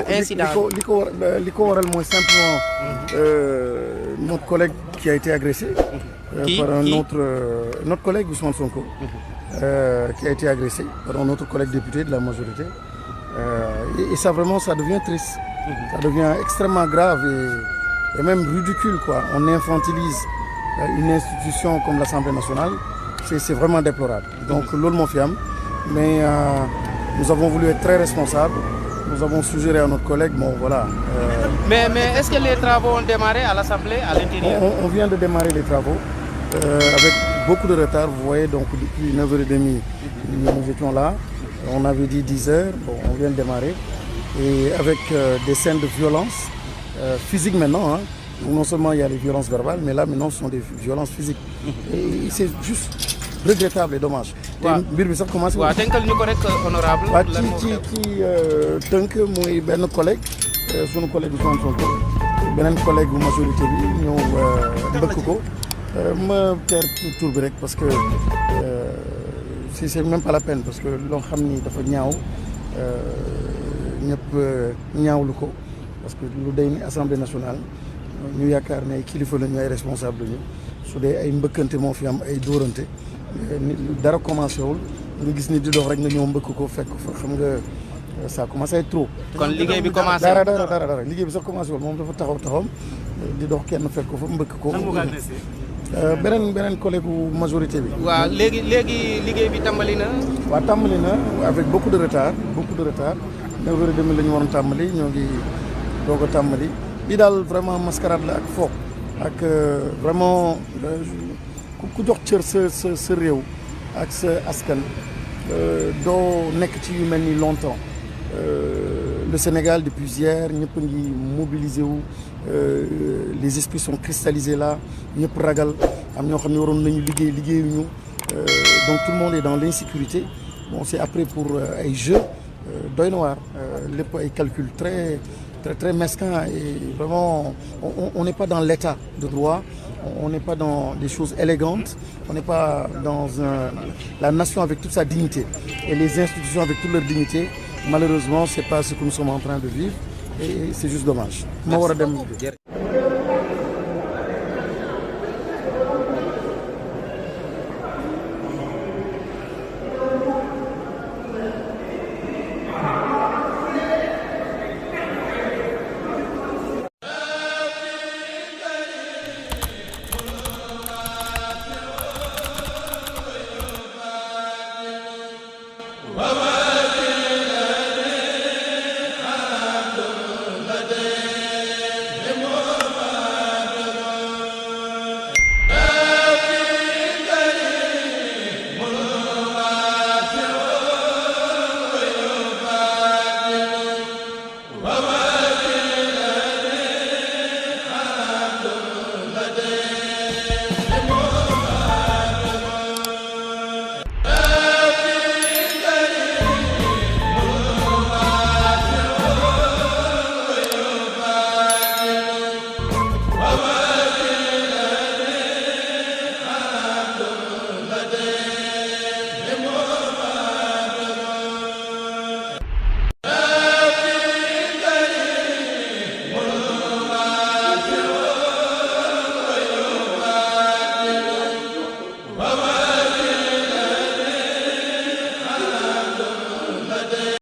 incident simplement notre collègue qui a été agressé par notre collègue Ousmane Sonko qui a été agressé par notre collègue député de la majorité et ça vraiment ça devient triste, ça devient extrêmement grave et même ridicule quoi. On infantilise une institution comme l'Assemblée nationale, c'est vraiment déplorable. Donc loolu moo fi am mais nous avons voulu être très responsables. Nous avons suggéré à notre collègue, bon voilà. Mais est-ce que les travaux ont démarré à l'Assemblée, à l'intérieur? On vient de démarrer les travaux avec beaucoup de retard. Vous voyez, donc depuis 9h30, nous étions là. On avait dit 10h, bon, on vient de démarrer. Et avec des scènes de violence physique maintenant. Hein. Non seulement il y a les violences verbales, mais là maintenant ce sont des violences physiques. Et c'est juste regrettable et dommage. mbir bi sax commencé. waaw tënkal ñu ko rek honorable. lan moo xew ci tënk muy benn collègue sunu collègue Ousmane Sonko beneen collègue bu majorité bi ñëw mbëkk ko ma teer tur bi rek parce que c'est même pas la peine parce que loo xam ni dafa ñaaw ñëpp ñaawlu ko parce que lu day ni Assemblée nationale ñu yaakaar ne ay kilifa la ñu ay responsable la ñu su dee ay mbëkkante moo fi am ay dóorante. dara commencé wul nga gis ni di dox rek nga ñëw mbëkk ko fekk fa xam nga ça commencé ay trop. kon liggéey bi commencé dara liggéey bi sax commencé wul moom dafa taxawam di dox kenn fekk ko fa mbëkk ko. beneen collègue majorité bi. waaw léegi liggéey bi tàmbali na. waaw tàmbali na avec beaucoup de retard 9h30 la ñu waroon tàmbali ñoo ngi doog a tàmbali lii daal vraiment mascarade la ak fo ak vraiment. ku jox cër sa réew ak sa askan doo nekk ci yu mel ni longtemps le Sénégal depuis hier ñëpp ngi mobilisé wu les esprits sont cristallisés là ñëpp ragal am ñoo xam ne waroon nañu liggéeyuñu donc tout le monde est dans l'insécurité bon c'est après pour ay jeux doy na waar lépp ay calcul très mesquin et vraiment on n'est pas dans l'état de droit. On n'est pas dans des choses élégantes, on n'est pas dans la nation avec toute sa dignité et les institutions avec toute leur dignité. Malheureusement, c'est pas ce que nous sommes en train de vivre et c'est juste dommage.